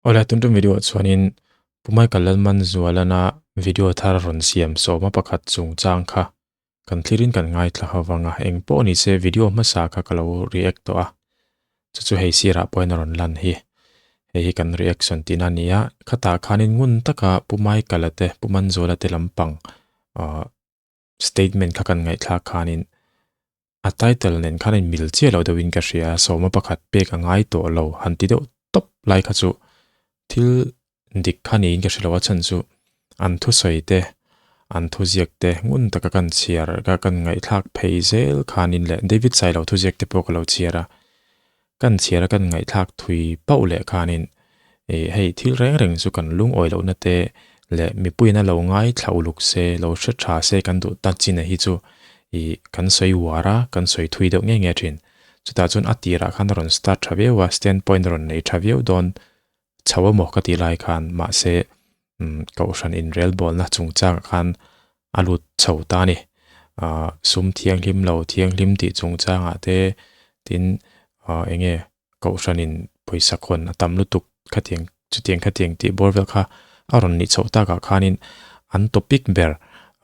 Awle tun tum video ah chuanin Pu Michael Lalmanzualana video thar rawn siam sawma pakhat chungchang kha kan thlirin kan ngaithla ho vang a, eng pawh ni se video hmasa kha ka lo react tawh a, chu chu hei sirah pawhin a rawn lan hi. Hei hi kan reaction tihna a ni a, khatah khanin ngun taka Pu Michael-a te Pu Manzuala te lampang ah statement kha kan ngaihthlak khanin a title nen khan a inmil chiah loh deuhin ka hria a, sawma pakhat pek a ngai tawh lo han ti deuh tawp lai kha chu thil dik kha niin ka hre lo a chhan chu an thusawi te an thuziak te ngun taka kan chhiar ka kan ngaihthlak phei zel khanin leh David Sailo thuziak te pawh ka lo chhiar a kan chhiar a kan ngaihthlak thui pauh leh khanin ih hei thil reng reng chu kan lungawi lohna te leh mipuiin a lo ngaithla uluk se lo hre tha se kan duh ta chin a hi chu ih kan sawi uar a kan sawi thui deuh nge nge thin chutah chuan a tirah khan a rawn start tha viau a stand point a rawn nei tha viau dawn chho emaw ka tih lai khan mahse umm kohhran inrelbawlna chungchangah khan a lut chho ta a ni. Ahh sum thianghlim lo thianghlim tih chungchangah te tin ahh eng nge kohhranin pawisa khawn a tam lutuk khatiang chutiang khatiang tih bawr vel kha a rawn nih chhoh takah khanin an topic ber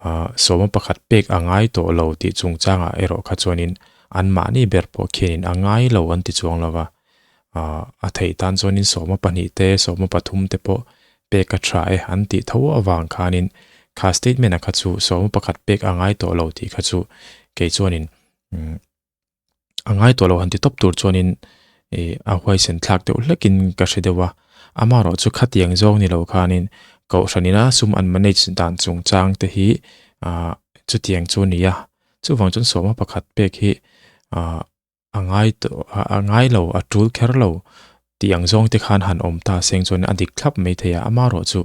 ahh sawma pakhat pek a ngai tawh lo tih chungchangah erawh kha chuanin anmahni ber pawh khianin a ngai lo an ti chuang lo va. Ahh a theih tan chuanin sawma pahnih te sawma pathum te pawh pek a tha e an tih tho avang khanin kha statement a kha chu sawma pakhat pek a ngai tawh lo tih kha chu kei chuanin umm a ngai tawh lo han ti tawp tur chuanin ih a huaisen thlak deuh hlekin ka hre deuh a amaherawh chu khatiang zawng ni lo khanin kohhran ina sum an manage dan chungchang te hi ahh chutiang chu a ni a chuvang chuan sawma pakhat pek hi ahh. a ngai tawh a ngai lo a tul kher lo tih ang zawng te khan han awm ta seng chuan a dik thlap mai thei a amaherawh chu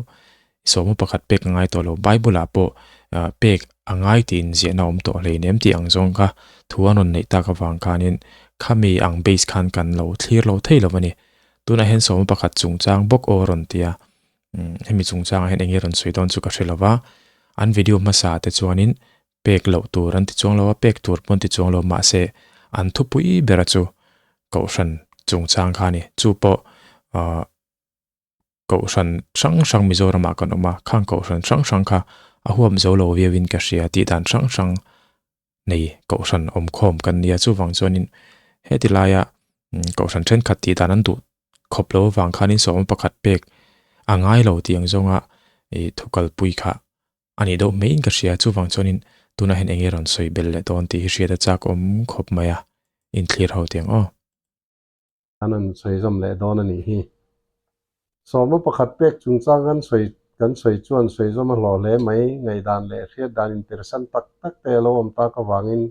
sawma pakhat pek a ngai tawh lo bible ah pawh ah pek a ngai tih inziahna a awm tawh hlei nem tih ang zawng kha thu an rawn neih tak avang khanin khami ang base khan kan lo thlir lo thei lo a ni tunah hian sawma pakhat chungchang bawk aw a rawn ti a umm hemi chungchangah hian eng nge rawn sawi dawn chu ka hre lo va an video hmasa te chuanin Pek loh tur an ti chuang lo a, pek tur pawh an ti chuang lo mahse an thupui bera chu Kohhran chungchang kha a ni. Chu pawh ahh Kohhran hrang hrang Mizoramah kan awm a, khang Kohhran hrang hrang kha a huam zo lo viauin ka hria tih dan hrang hrang nei Kohhran awmkhawm kan nia. Chuvang chuanin heti laia Kohhran thenkhat tih dan an duh khawp lo avang khanin sawma pakhat pek a ngai lo tih ang zawnga ih thu kalpui kha A nih deuh maiin ka hria, chuvang chuanin tunah hian enge rawn sawi belh leh dawn tih hi hriat a chak awm khawp mai a, inthlir ho tiang aw. An rawn sawi zawm leh dawn a nih hi. Sawma pakhat pek chungchang kan sawi kan sawi chuan sawi zawm a hlawh hle mai, ngaihdan leh hriat dan inpersan tak tak te a lo awm tak avangin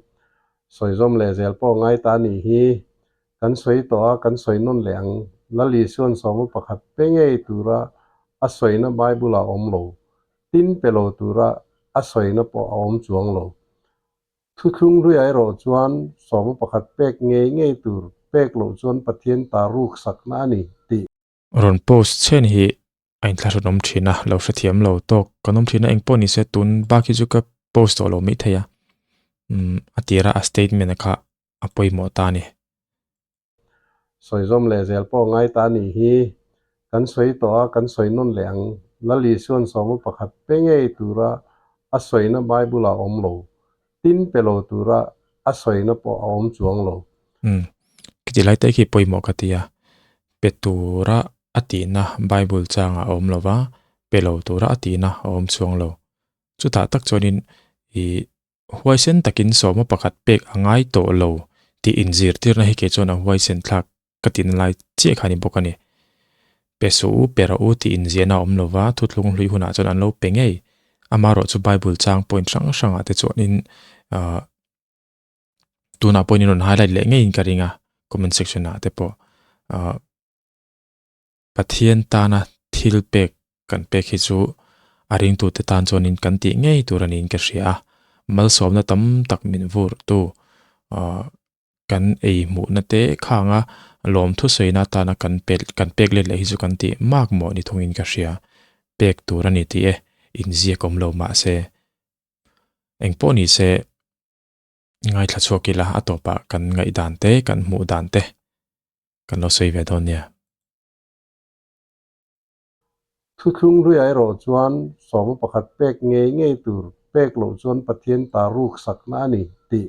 sawi zawm leh zel pawh a ngai ta a nih hi. Kan sawi tawh a, kan sawi nawn leh ang. Lal Isuan sawma pakhat pe ngei tura a sawina Bible-ah a awm lo. Tin pe lo tura a sawina pawh a awm chuang lo. Thuthlung hluiah erawh chuan sawma pakhat pek ngei ngei tur pek loh chuan Pathian ta ruksakna a ni tih. Rawn post chhen hi a inthlahrun awm thin a, lo hrethiam lo tawk kan awm thin a, engpawh ni se tun bak hi chu ka post tawh lo mai thei a, umm a tira a statement kha a pawimawh ta a ni. Sawi zawm leh zel pawh ngai ta a nih hi. Kan sawi tawh a, kan sawi nawn leh ang. Lal Isuan sawma pakhat pe ngei tura a sawina Bible-ah a awm lo. Tin pe lo tura a sawina pawh a awm chuang lo. Umm, khiti lai te khi pawimawh ka ti a. Pe tura a tihna Bible changah a awm lo va, pe lo tura a tihna a awm chuang lo. Chutah tak chuanin ih Huaisen takin sawma pakhat pek a ngai tawh lo tih inzirtirna hi kei chuan a huaisen thlak ka tihna lai chiah kha a ni bawk a ni. Pe suh u, pe rawh u tih inziahna a awm lo va, thuthlung hlui hunah chuan an lo pe ngei. Amaherawh chu Bible chang point hrang hrangah te chuanin ahh tunah pawhin in rawn highlight leh ngeiin ka ring a, comment section ah te pawh ahh. Pathian tana thil pek kan pek hi chu a ringtute tan chuanin kan tih ngei tur a niin ka hria a, malsawmna tam tak min vurtu ah kan ei hmuhna te khanga lawmthu sawina atana kan pe kan pek let leh hi chu kan tih mak mawh ni thungin ka hria, pek tur a ni tih e, inziak awm lo mahse engpawh ni se ngaithla chhuak ila a tawpah kan ngaihdan te kan hmuh dan te. Kan lo sawi ve dawn nia. Thuthlung hluiah erawh chuan sawma pakhat pek ngei ngei tur pek loh chuan Pathian ta ruk sakna a ni tih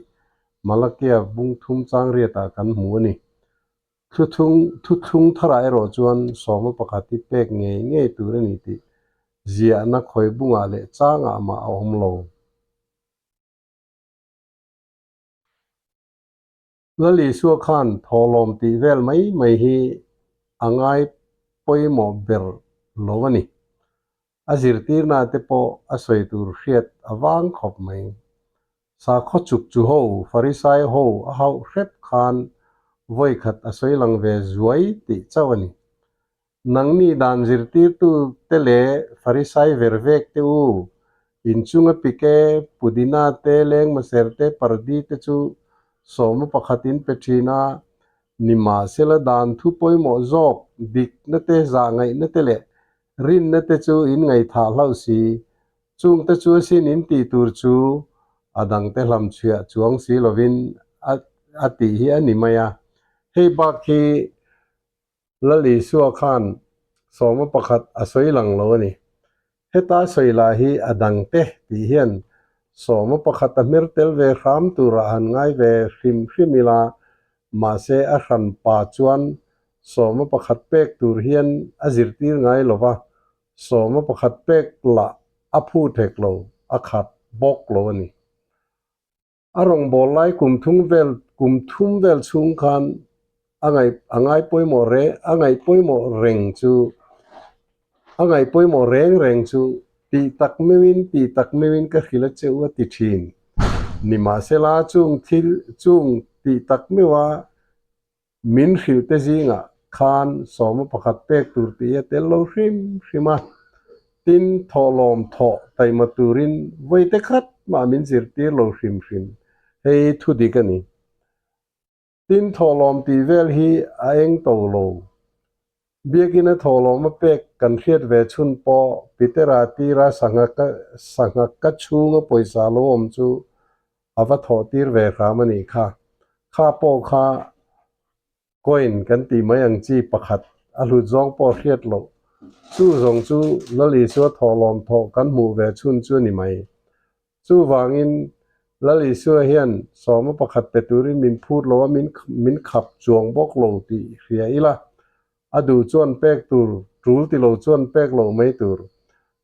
Malakia bung thum chang riatah kan hmu a ni. Thuthlung thuthlung tharah erawh chuan sawma pakhat hi pek ngei ngei tur a ni tih ziahna khawi bungah leh changah mah a awm lo. Lal Isua khan thawhlawm tih vel mai mai hi a ngai pawimawh ber lo a ni. A zirtirna te pawh a sawi tur hriat a vang khawp mai. Sakhaw chuk chu ho, Farisai ho a hauh hrep khan vawi khat a sawi lang ve zuai tih chauh a ni. Nangni dan zirtirtu te leh Farisai ver vek te u, inchunga pike, pudina te, lengmaser te, pardi te chu sawma pakhat in pe thin a, nimahsela dan thu pawimawh zawk, dikna te, zahngaihna te leh rinna te chu in ngaihthah hlauh si. Chungte chu asin in tih tur chu a dangte hlamchhuiah chuang si lovin a a tih hi a ni mai a. Hei bak hi Lal Isua khan sawma pakhat a sawi lang lo a ni. Heta sawi lah hi a dangte tih hian sawma pakhat a hmer tel ve hram turah han ngai ve hrim hrim ila, mahse a hran pa chuan sawma pakhat pek tur hian a zirtir ngai lo va, sawma pakhat pek lah a phu thek lo, a khat bawk lo a ni. A rawngbâwl lai kum thum vel kum thum vel chhung khan a ngaih a ngai pawimawh re a ngaih pawimawh reng chu a ngaih pawimawh reng reng chu tih tak meuhin tih tak meuhin ka hrilh a che u a ti thin. Nimahsela chung thil chung tih tak meuha Min hrilh te zingah khan sawma pakhat pek tur tih hi a tel lo hrim hrim a, tin thawhlawm thawh taima turin vawi te khat mah min zirtir lo hrim hrim, hei thu dik a ni. Tin thawhlawm tih vel hi a eng to lo. Biakina thawhlawm a pek kan hriat ve chhun pawh Petera tira sangha ka sangha ka chhunga pawisa lo awm chu a va thawh tir ve hram a nih kha. Kha pawh kha coin kan tih mai ang chi pakhat a hlut zawng pawh hriat loh. Chu zawng chu Lal Isua thawhlawm thawh kan hmuh ve chhun chu a ni mai. Chuvangin Lal Isua hian sawma pakhat pe turin min phut lo a, min min khap chuang bawk lo tih hria ila. A duh chuan pek tur, tul ti lo chuan pek loh mai tur.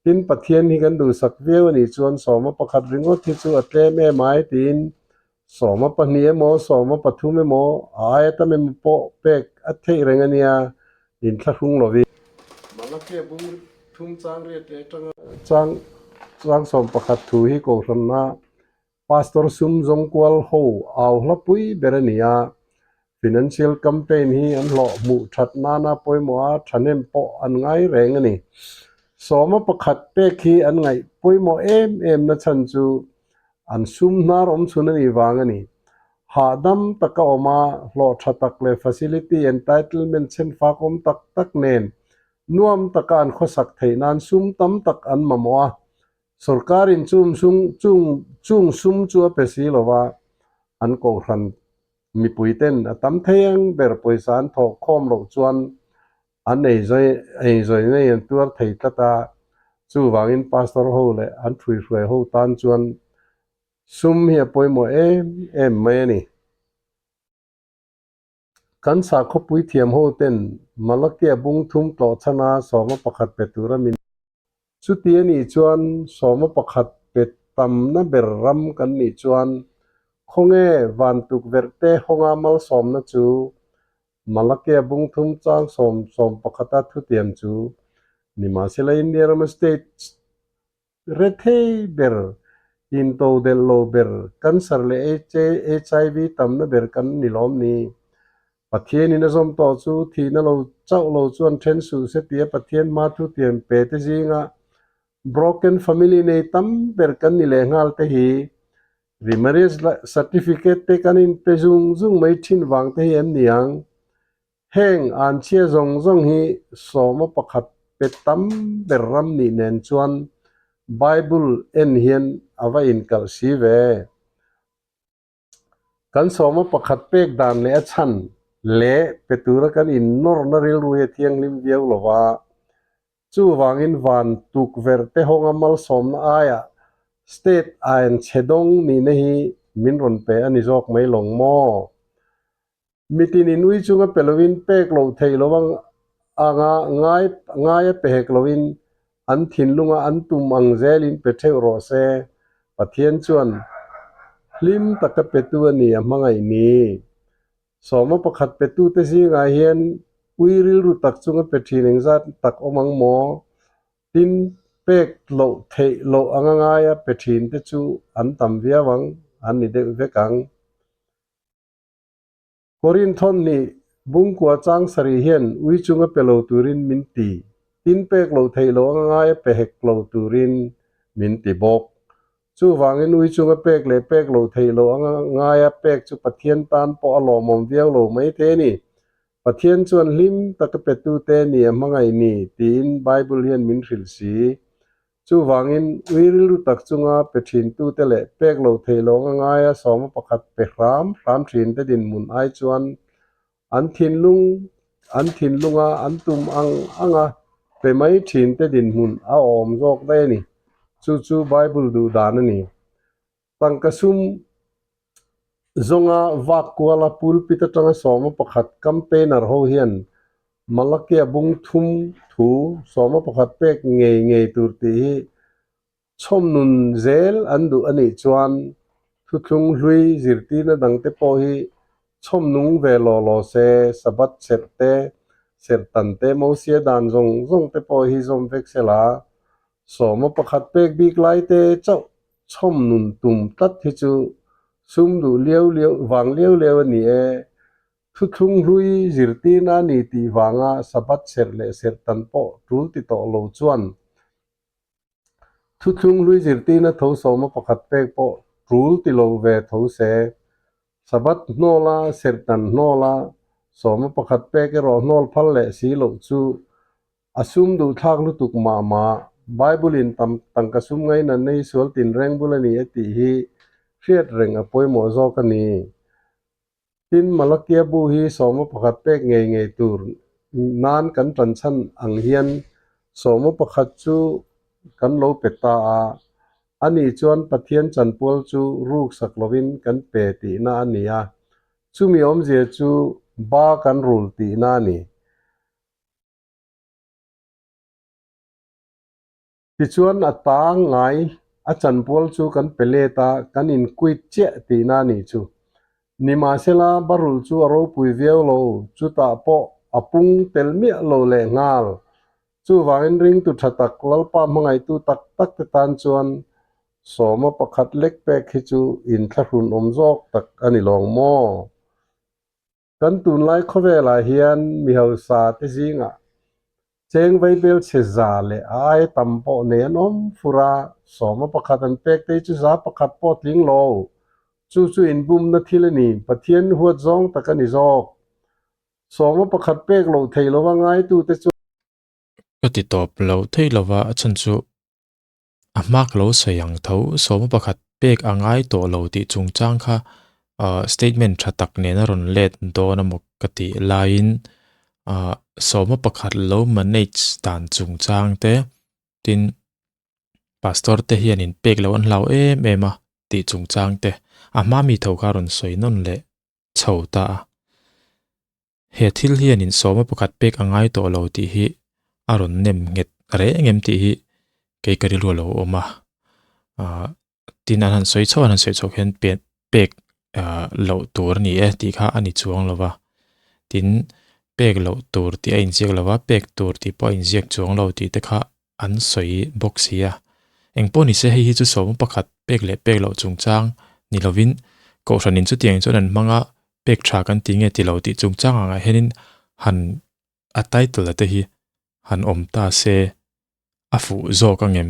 Tin, Pathian hi kan duhsak viau a nih chuan sawma pakhat ringawt hi chu a tlem em ai tiin sawma pahnih emaw, sawma pathum emaw, a aia tam emaw pawh pek a theih reng a nia, inthlahrung lovin. Malakhe bung thum chang riat leh atanga chang chang 11 thu hi kohhranna Pastor sum zawng kual ho au hla pui ber a ni a, financial campaign hi an hlawh hmuh that nana pawimawh a thahnem pawh an ngai reng a ni. Sawma pakhat pek hi an ngaih pawimawh em em na chhan chu an sum hnar awm chhun a nih vang a ni. Hahdam taka awm a, hlawh tha tak leh facility entitlement chhenfak awm tak tak nen nuam taka an khawsak theih nan sum tam tak an mamawh a, Sorkarin chung sum chung chung sum chu a pe si lo va, an kohhran mipuiten a tam thei ang ber pawisa an thawh khawm loh chuan an eizawi eizawi ngei an tuar thei tlat a, chuvangin pastor ho leh an ṭhuihruai ho tan chuan sum hi a pawimawh em em mai a ni. Kan sakhawpui thiam ho ten Malakia bung thum tlawh chhana sawma pakhat pe tura min Chuti a nih chuan sawma pakhat pe tamna ber ram kan nih chuan khawnge van tukverh te hawnga malsawmna chu Malakia bung thum chang sawm sawm pakhata thutiam chu nimahsela India rama state Rethei ber, into delh lo ber, cancer leh HIV tamna ber kan ni lawm ni? Pathianin a zawm tawh chu thihna lo chauh lo chuan then suh se tia Pathian hma thutiam pe te zinga broken family nei tam ber kan ni leh nghal te hi remarriage certificate te kan inpe zung zung mai thin vang te hi em ni ang? Heng an chhia zawng zawng hi sawma pakhat pe tam ber ram nih nen chuan Bible en hian a va inkalh si ve. Kan sawma pakhat pek dan leh a chhan leh pe tura kan innawrna rilru hi a thianghlim viau lo va. Chuvangin van tukverh te hawnga malsawmna aiah state ain chhe dawng nihna hi min rawn pe a ni zawk mai lawng maw? Mitin in ui chunga pe loin pek loh theih lo anga ngai ngaia pe hek loin an thinlunga an tum ang zelin pe theuh rawh se. Pathian chuan hlim taka petu a ni a hmangaih ni. Sawma pakhat petute zingah hian ui rilru tak chunga pe thin engzat tak awm ang maw? Tin, pek loh theih loh anga ngaia pe thin te chu an tam viau ang, an ni deuh vek ang. Korinthon nih Bungkua chang sarih hian ui chunga pe lo turin min ti, tin pek loh theih loh anga ngaia pe hek lo turin min ti bawk. Chuvangin ui chunga pek leh pek loh theih loh anga ngaia pek chu Pathian tan pawh a lawmawm viau lo mai thei a ni. Pathian chuan hlim taka petute ni a hmangaih ni tiin Bible hian min hrilh si. Chuvangin ui rilru tak chunga pe thintute leh pek loh theih loh anga ngaia sawma pakhat pe hram hram thinte dinhmun ai chuan An thinlung an thinlunga an tum ang anga pe mai thinte dinhmun a awm zawk daih a ni. Chu chu Bible duh dan a ni. Tangka sum zawnga vak kuala pulpit atanga sawma pakhat campaigner ho hian Malakia bung thum thu sawma pakhat pek ngei ngei tur tih hi Chhawm nun zel an duh a nih chuan thuthlung hlui zirtirna dangte pawh hi chhawm nung ve law law se, Sabbath serh te, serh tan te, Mosia dan zawng zawng te pawh hi zawm vek se la, sawma pakhat pek bik lai te chauh chhawm nun tum tlat hi chu sum duh liau liau vang liau liau a ni e. Thuthlung hlui zirtirna a ni tih vanga Sabbath serh leh serh tan pawh tul ti tawh lo chuan Thuthlung hlui zirtirna tho sawma pakhat pek pawh tul ti lo ve tho se. Sabbath hnawla serhtan hnawla sawma pakhat pek erawh hnawl phal leh si loh chu a sum duh thlak lutuk mah mah. Bible in tam tangka sum ngainatna hi sual tinreng bul a ni a tih hi hriat reng a pawimawh zawk a ni. Tin, Malakia bu hi sawma pakhat pek ngei ngei tur nan kan tan chhan ang hian sawma pakhat chu kan lo pe ta a, ani chuan Pathian chanpual chu ruk sak lovin kan pe tihna a ni a, chumi awmzia chu ba kan rul tihna a ni. Tichuan a ta ngai a chanpual chu kan pe let a, kan inquit chiah tihna a nih chu. Nimahsela barul chu a ropui viau lo, chutah pawh a pung tel miah lo leh nghal. Chuvangin ringtu tha tak, Lalpa hmangaihtu tak tak te tan chuan sawma pakhat lek pek hi chu inthlahrun awm zawk tak a ni lawng maw? Kan tunlai khawvelah hian mi hausa te zingah cheng vaibel chhe za leh a aia tam pawh nei an awm fur a, sawma pakhat an pek te hi chu za pakhat pawh tling lo. Chu chu inbumna thil a ni, Pathian huat zawng tak a ni zawk. Sawma pakhat pek loh theih lova ngaitute chu. Ka ti tawp lo thei lova a chhan chu A hma ka lo sawi ang tho, sawma pakhat pek a ngai tawh lo tih chungchang kha ah statement tha tak nen a rawn let dawn a maw ka tih laiin ah sawma pakhat lo manage dan chungchang te tin pastor te hianin pek loh an hlau em em a tih chungchang te a hma mi tho kha a rawn sawi nawn leh chho ta a. He thil hianin sawma pakhat pek a ngai tawh lo tih hi a rawn nem nghet reng em tih hi kei ka rilru a lo awm a. Ahh tin an han sawi chhoh an han sawi chhoh khian pek pek ahh loh tur a ni e tih kha a ni chuang lo va. Tin pek loh tur tih a inziak lo va, pek tur tih pawh a inziak chuang lo tih te kha an sawi bawk si a. Engpawh ni se hei hi chu sawma pakhat pek leh pek loh chungchang ni lovin Kohhranin chutiang chuan an hmang a, pek tha kan ti nge ti lo tih chungchang angah hianin han a title a te hi han awm ta se a fuh zawk angem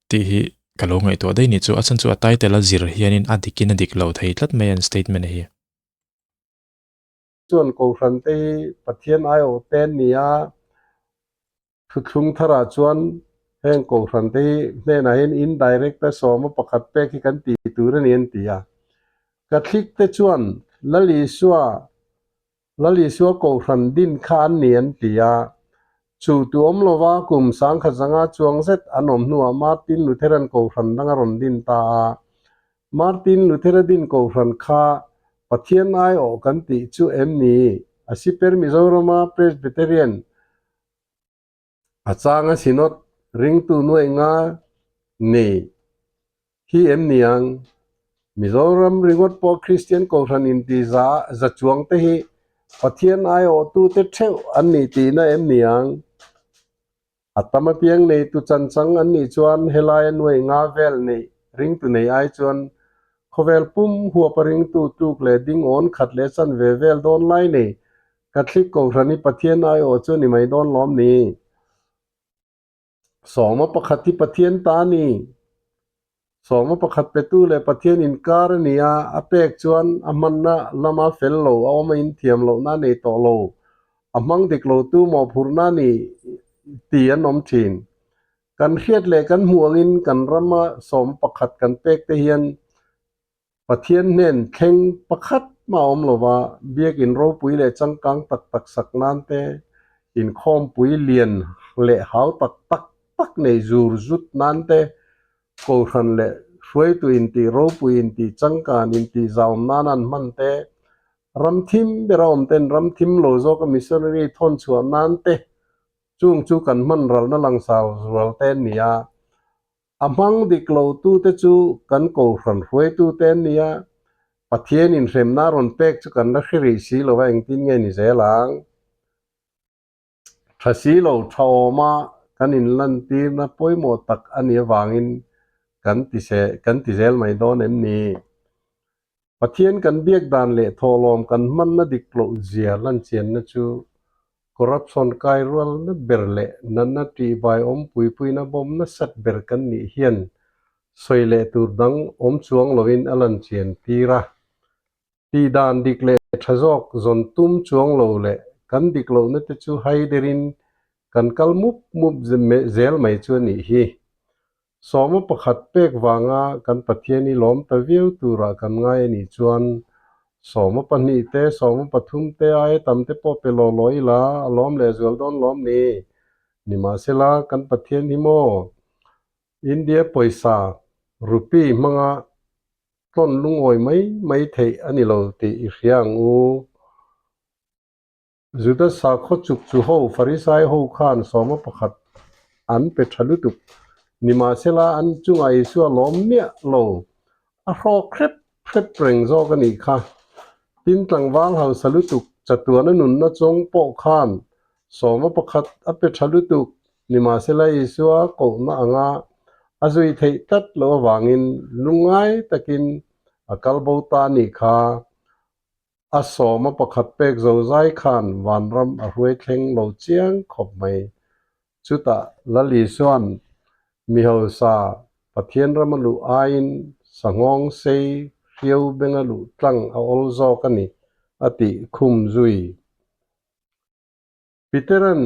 tih hi ka lo ngaihtuah daih ni chu a chhan chu a title a zir hianin a dikin a dik lo thei tlat mai an statement a hi. Chuan Kohhran te hi Pathian aiawh te an ni a, Thuthlung tharah chuan heng Kohhran te hi hnenah hian indirect a sawma pakhat pek hi kan ti tur a ni an ti a. Catholic te chuan Lal Isua Lal Isua Kohhran din kha an ni an ti a. Chu tu awm lova kum 1500 chuang zet an awm hnuah Martin Lutheran Kohhran dang a rawn din ta a. Martin Luthera din Kohhran kha Pathian aiawh kan tih chu em ni? A siper Mizorama Presbyterian a changa Synod ringtu nuaih nga nei hi em ni ang? Mizoram ringawt pawh Kristian Kohhran inti za za chuang te hi Pathian aiawhtute theuh an nih tihna em ni ang? A tam apiang neitu chanchang an nih chuan helaia nuaih nga vel neih ringtu nei ai chuan khawvel pum huapa ringtu tluk leh ding awn khat leh chanve vel dawn lai nei Catholic Kohhran hi Pathian aiawh chu a ni mai dawn lawm ni? Sawma pakhat hi Pathian ta a ni. Sawma pakhat petu leh Pathian inkar a ni a, a pek chuan a hmanna lama fel lo, a awm a inthiam lohna a nei tawh lo, a hmang dik lotu mawhphurhna a ni ti an awm thin. Kan hriat leh kan hmuh angin kan rama sawma pakhat kan pek te hian Pathian hnen thleng pakhat mah a awm lo va, biakin ropui leh changkang tak tak sak nan te, inkhawmpui lian leh hau tak tak tak nei zur zut nan te, kohhran leh hruaitu intih ropui intih changkan intih zaum nan an hman te, ram thim bera awm ten ram thim lo zawka missionary thawn chhuah nan te, chung chu kan hman ralna langsar zual te an ni a. A hmang dik lotute chu kan kohhran hruaitute an ni a, Pathian inhremna a rawn pek chu kan la hre rih si lo a, engtin nge ni zel ang? Tha si lo, tha awma kan inlantirna pawimawh tak a nih avangin kan ti se, kan ti zel mai dawn em ni? Pathian kan biak dan leh thawhlawm kan hmanna dik loh zia lanchianna chu corruption kai rualna ber leh natna tihvai awm puipuina bawm nasat ber kan nih hian sawi leh tur dang awm chuang loin a lanchian tir a. Tih dan dik leh tha zawk zawn tum chuang lo leh kan dik lohna te chu hai derin kan kal mup mup zel mai chu a nih hi. Sawma pakhat pek vanga kan Pathian hi lawm ta viau turah kan ngai a nih chuan sawma pahnih te, sawma pathum te aia tam te pawh pe law law ila a lawm leh zual dawn lawm ni. Nimahsela, kan Pathian hi maw India pawisa rupee hmanga tlawn lungawi mai mai theih a ni lo tih i hria ang u. Juda sakhaw chuk chu ho Farisai ho khan sawma pakhat an pe tha lutuk. Nimahsela an chungah Isua lawm miah lo, a hrawk hrep hrep reng zawk a nih kha. Tin tlangval hausa lutuk chatuana nunna chawng pawh khan sawma pakhat a pe tha lutuk. Nimahsela Isua kohna anga a zui theih tlat loh avangin lungngai takin a kal bo ta a nih kha. A sawma pakhat pek zo zai khan vanram a hruai thleng lo chiang khawp mai. Chutah Lal Isua'n mi hausa Pathian rama luh aiin sanghawng sei hriau benga luh tlang a awl zawk a ni, a tih khum zui. Peter-a'n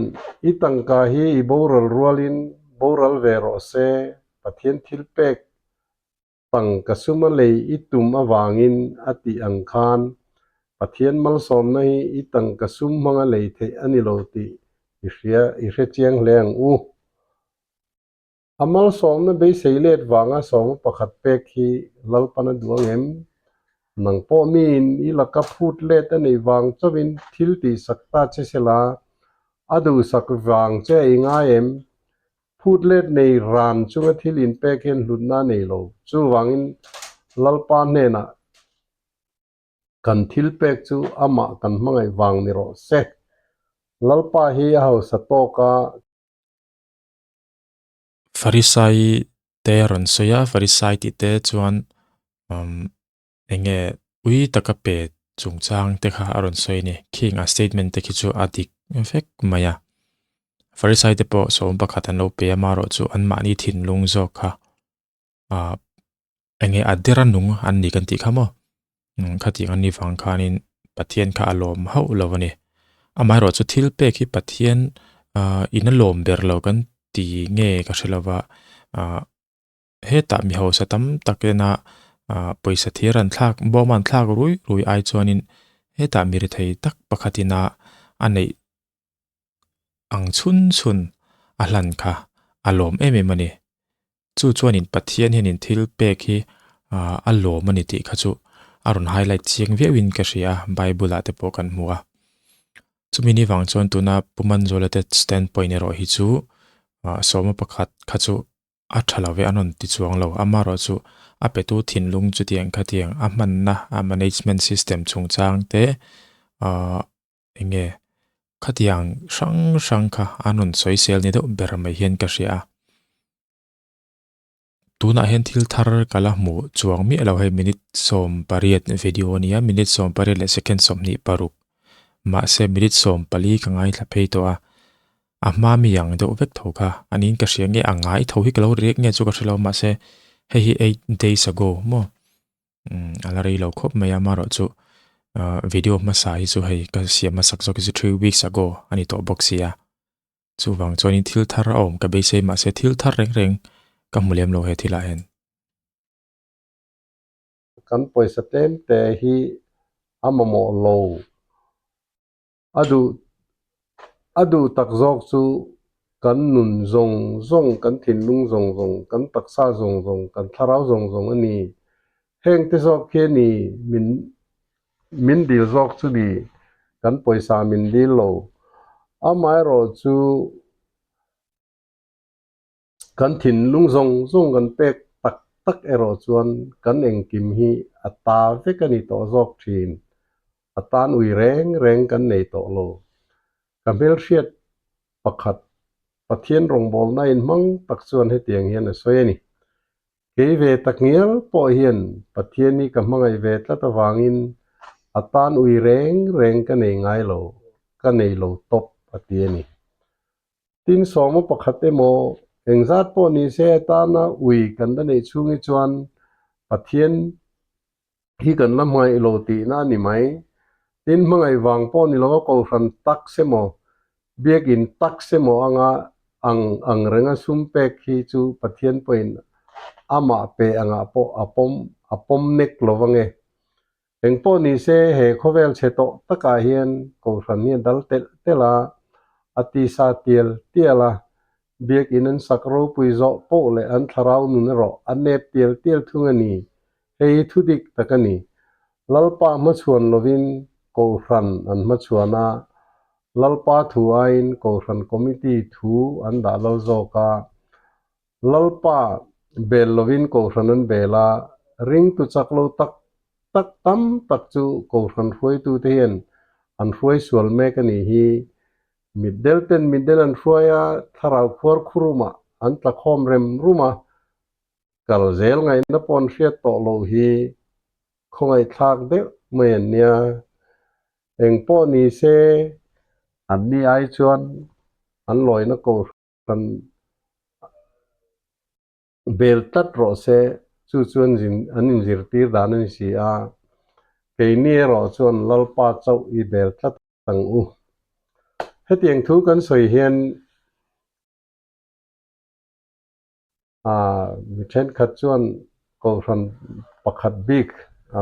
i tangka hi i boral rualin boral ve rawh se, Pathian thil pek Tangka suma lei i tum avangin a tih ang khan Pathian malsawmna hi i tangka sum hmanga lei theih a ni lo tih i hria i hre chiang hle ang u. A malsawmna beisei let vanga sawma pakhat pek hi Lalpan a duh ang em? Nang pawh miin i laka phut let a neih vang chauhin thil tihsak ta che sela a duhsak vang che a i ngai em? Phut let nei ran chunga thil inpek hian hlutna a nei lo. Chuvangin Lalpa hnenah kan thil pek chu amah kan hmangaih vang ni rawh se. Lalpa hi a hausa tawk a. Farisai te a rawn sawi a, Farisai tih te chuan umm eng nge ui taka pe chungchang te kha a rawn sawi a ni. Khing a statement te khi chu a dik vek mai a. Farisai te pawh sawm pakhat an lo pe a, amaherawh chu anmahni thinlung zawk kha ah eng nge a dera nung an ni kan tih kha maw? Khatiang an nih vang khanin Pathian kha a lawm hauh lo a ni. Amaherawh chu thil pek hi Pathian ah in a lawm ber lo kan ti nge ka hre lova ah Hetah mi hausa tam tak ena ah pawisa thir an thlak bawm an thlak rui rui ai chuanin hetah mi rethei tak pakhatin a a neih. ang chhun chhun a hlan kha a lawm em em a ni. Chu chuanin Pathian hianin thil pek hi a lawm a ni tih kha chu a rawn highlight chiang viauin ka hria a, Bible ah te pawh kan hmu a. Chumi ni vang chuan tuna Pu Manzuala te standpoint erawh hi chu sawma pakhat kha chu a tha lo ve an rawn ti chuang lo. Amaherawh chu a petu thinlung chutiang khatiang a hmanna a management system chungchang te eng nge khatiang hrang hrang kha an rawn sawi sel ni deuh ber mai hian ka hria a. Tunah hian thil thar ka la hmuh chuang miah lo hei minute 18 video a nia minute 18 leh second 26 mahse minute 14 ka ngaithla phei tawh a a hma mi ang deuh vek tho kha aniin ka hria nge a ngai tho hi ka lo riak nge chu ka hre lo mahse hei hi eight days ago maw umm a la rei lo khawp mai a amaherawh chu ah video hmasa hi chu hei ka siam hmasak zawk hi chu three weeks ago a ni tawh bawk sia. Chuvang chuanin thil thar a awm ka beisei mahse thil thar reng reng ka hmu lem lo he thilah hian. Kan pawisa tlem te hi a mamawh lo. A duh a duh tak zawk chu kan nun zawng zawng, kan thinlung zawng zawng, kan taksa zawng zawng, kan thlarau zawng zawng a ni. Heng te zawk khi a ni min Min dil zawk chu ni, kan pawisa min dil lo. Amaherawh chu kan thinlung zawng zawng kan pek tak tak erawh chuan kan engkim hi a ta vek a ni tawh zawk thin. A tan ui reng reng kan nei tawh lo. Ka hmelhriat pakhat Pathian rawngbawlna inhmang tak chuan hetiang hian a sawi a ni. Kei ve tak ngial pawh hian Pathian hi ka hmangaih ve tlat avangin a tan ui reng reng ka nei ngai lo, ka nei lo tawp a ti a ni. Tin sawma pakhat emaw engzat pawh ni se a tana ui kan la neih chhung hi chuan Pathian hi kan la hmangaih lo tihna a ni mai. Tin hmangaih vang pawh ni lova kohhran tax emaw Biakin tax emaw anga ang ang renga sum pek hi chu Pathian pawhin amah pe angah pawh a pawm a pawm nek lo ange. Engpawh ni se he khawvel chhe tawh takah hian kohhran hi a dal telh telh a, a tisa tial tial a, Biakin an sak ropui zawh pawh leh an thlarau nun erawh a nep tial tial thung a ni. Hei hi thu dik tak a ni. Lalpa hmachhuan lovin Kohhran an hmachhuan a, Lalpa thu aiin Kohhran Committee thu an dah lo zawk a. Lalpa bel lovin Kohhran an bel a, ringtu chak lo tak tak tam tak chu Kohhran hruaitute hian an hruai sual mek a nih hi. Mitdel ten mitdel an hruai a, thlarau khuar khurumah an tla khawm rem rum a, kal zel ngaihna pawh an hriat tawh loh hi khawngaihthlak deuh mai an nia. Eng pawh ni se an ni ai chuan an lawina kohhran bel tlat rawh se, chu chu an zin an inzirtir dan a ni si a, keini erawh chuan Lalpa chauh i bel tlat ang u. Hetiang thu kan sawi hian Aaa mi thenkhat chuan Kohhran pakhat bik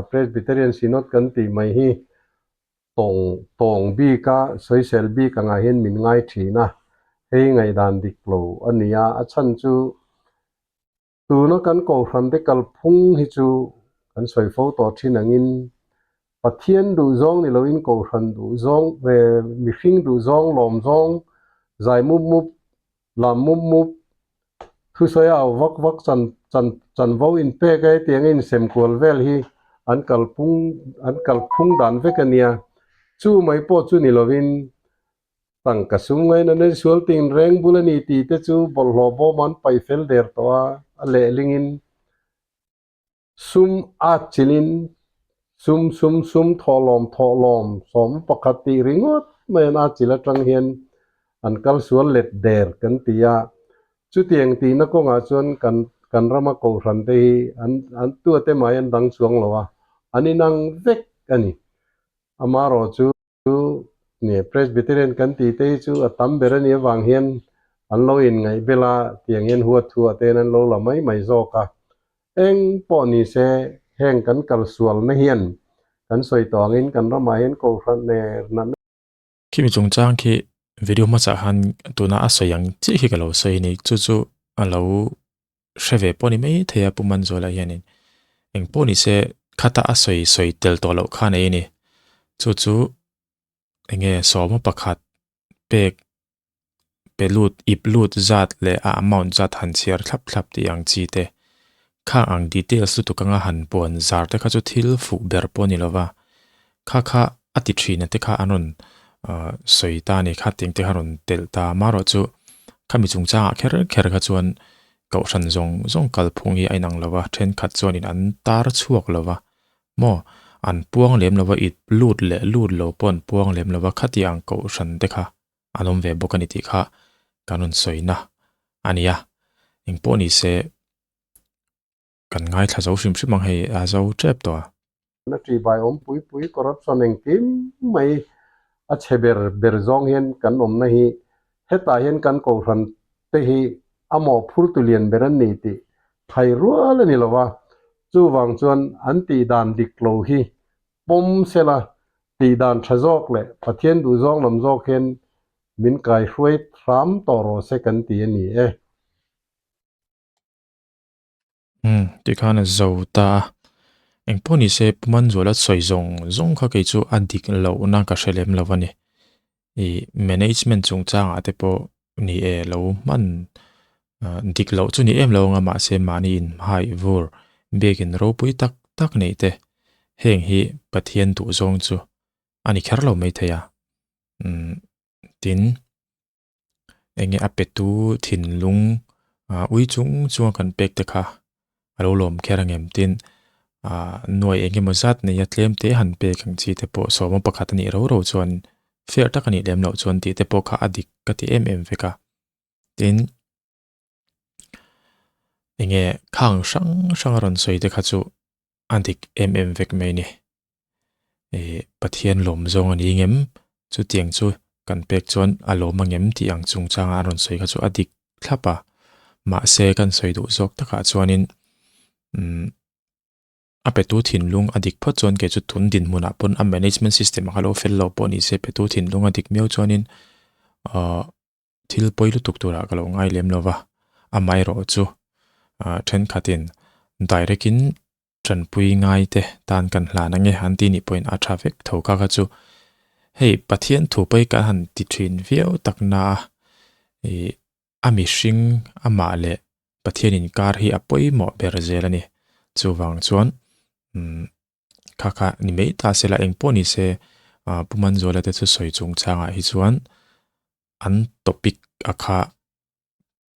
Presbyterian Synod kan tih mai hi tawng tawng bika sawisel bik angah hian min ngai thin a, hei ngaihdan dik lo a ni a, a chhan chu tuna kan Kohhran te kalphung hi chu kan sawi fo tawh thin angin Pathian duhzawng ni loin Kohhran duhzawng mihring duhzawng lawmzawng zai mup mup Lam mup mup, thusawi a au vak vak chan chan chanvo inpek a hetiang a insem kual vel hi an kalphung an kalphung dan vek a nia. Chu mai pawh chu ni lovin tangka sum ngaina nei sual ting reng bul a ni tih te chu bawlhhlawh bawm an paih fel der tawh a, a lehlingin Sum at chilin sum sum sum thawhlawm thawhlawm 11 tih ringawt mai an at chil atang hian an kal sual let der kan ti a. Chutiang tihna kawngah chuan kan kan rama kohhran te hi an an tuate mai an dang chuang lo a, an inang vek a ni. Amaherawh chu Ni, Presbyterian kan tih te hi chu a tam ber a nih avang hian an lo inngaih bel a, tiang hian huat thuah te hian an lo la mai mai zawk a. Eng pawh ni se, heng kan kal sualna hian kan sawi tawh angin kan ramah hian Kohhran ner natna Khimi chungchang khi. Video hmasa khan tuna a sawi ang chiah hi ka lo sawi a ni. Chu chu a lo hre ve pawh a ni mai thei a Pu Manzuala hianin. Eng pawh ni se khata a sawi sawi tel tawh loh kha nei a ni. Chu chu eng nge sawma pakhat pek pe lut ip lut zat leh a amount zat han chhiar thlap thlap tih ang chi te khang ang details lutuk anga han puan zar te kha chu thil fuh ber pawh a ni lova kha kha a ti thin a te kha an rawn ah sawi ta a ni kha tiang te kha rawn telh ta amaherawh chu khami chungchangah kher kher kha chuan kohhran zawng zawng kalphung hi a inang lova thenkhat chuanin an tar chhuak lova Maw? An puang lem lova i lut leh lut lo pawh an puang lem lova khati ang kohhran te kha an awm ve bawk a ni tih kha kan rawn sawina a ni a. Engpawh ni se kan ngaithla zo hrim hrim ang hei a zo tep tawh a. Na ṭihbai awm pui pui corruption engkim mai a chhe ber ber zawng hian kan awmna hi hetah hian kan kohhran te hi a mawhphurtu lian ber an ni tih thai rual a ni lo va, chuvang chuan an tih dan dik lo hi pawm sela tih dan tha zawk leh Pathian duh zawng lam zawk hian min kaihruai hram tawh rawh se kan ti a ni e. Umm tikhan a zo ta a, engpawh ni se Pu Manzuala sawi zawng zawng kha kei chu a dik lohna ka hre lem lo a ni. Ih management chungchangah te pawh ni e lo hman dik loh chu ni em lo anga mahse mahni inhmai vur biakin ropui tak tak neih te heng hi Pathian duh zawng chu a ni kher lo maithei a. Umm tin. Enge a petu thinlung ah ui chung chunga kan pek te kha a lo lawm kher ang em tin ah nuai eng emaw zat nei a tlem te han pek ang chi te pawh sawma pakhat a nih ro ro chuan fair tak a nih lem loh chuan tih te pawh kha a dik ka ti em em vek a tin enge khang hrang hrang a rawn sawi te kha chu a dik em em vek mai a ni. Ih Pathian lawm zawng a ni ngem chutiang chu kan pek chuan a lawm ang em tih ang chungchanga a rawn sawi kha chu a dik thlap a mahse kan sawi duh zawk takah chuanin umm a petu thinlung a dik phawt chuan kei chu tun dinhmunah pawn a management system a kha lo fel lo pawh ni se petu thinlung a dik miau chuanin ahh thil pawi lutuk turah ka lo ngai lem lo va amaherawh chu ah thenkhatin direct in Tanpui ngai te tan kan hlan ange an ti nih pawhin a tha vek tho kha kha chu hei Pathian thu pawi kan han ti thin viau tak na a ih a mihring amah leh Pathian inkar hi a pawimawh ber zel a ni chuvang chuan umm kha kha ni mai ta se la engpawh ni se ah Pu Manzuala te thusawi chungchangah hi chuan an topic a kha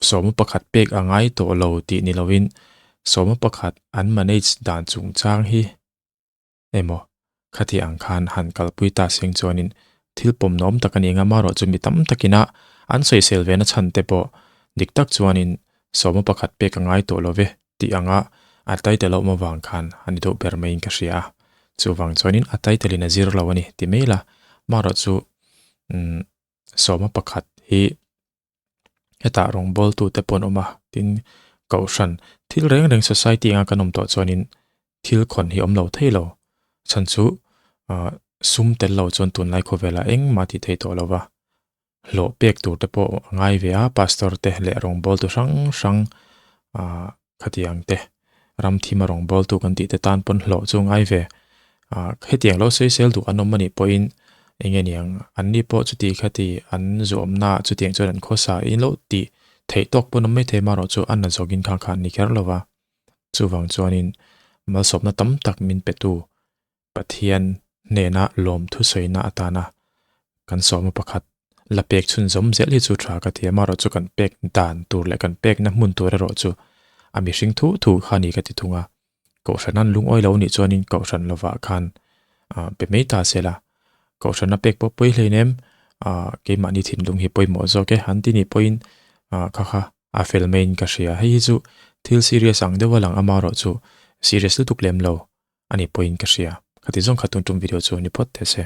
Sawma pakhat pek a ngai tawh lo tih ni lovin sawma pakhat an manage dan chungchang hi emaw khati ang khan han kalpui ta seng chuanin thil pawmnawm tak a ni anga marawh chu mi tam takina an sawisel ve na chhan te pawh dik tak chuanin sawma pakhat pek a ngai tawh lo ve tih anga a title a awm avang khan a ni deuh ber maiin ka hria a chuvang chuanin a title in a zir lo a ni ti mai la marawh chu umm sawma pakhat hi hetah rawngbawltu te pawh an awm a tin kohhran thil reng reng society anga kan awm tawh chuanin thil khawn hi awm lo thei lo chhan chu ah sum tel lo chuan tunlai khawvelah engmah tih theih tawh lo va hlawh pek tur te pawh a ngai ve a pastor te leh rawngbawltu hrang hrang ah khatiang te ram thim a rawngbawltu kan tih te tan pawn hlawh chu ngai ve ah hetiang lo sawisel duh an awm anih pawhin eng nge niang an ni pawh chuti khati an zuamna ah chutiang chuan an khawsa in lo tih theih tawk pawn awm maithei marawh chu a na zawkin kha kha an ni kher lo va chuvang chuanin malsawmna tam tak min petu Pathian hnena lawmthu sawina atana kan sawma pakhat la pek chhun zawm zel hi chu tha ka ti a, amaherawh chu kan pek dan tur leh kan pekna hmun tur erawh chu a mihring thu thu kha a ni ka ti thung a, Kohhran an lungawi lo nih chuanin Kohhran lovah khan ah pe mai ta se la, Kohhrana pek pawh pawi hlein em ah keimahni thinlung hi pawimawh zawk e an ti nih pawhin ah kha kha a fel maiin ka hria, hei hi chu thil serious ang deuh a lang amaherawh chu serious lutuk lem lo. A ni pawhin ka hria. Khati zawng kha tun tum video chu ni phawt teh se.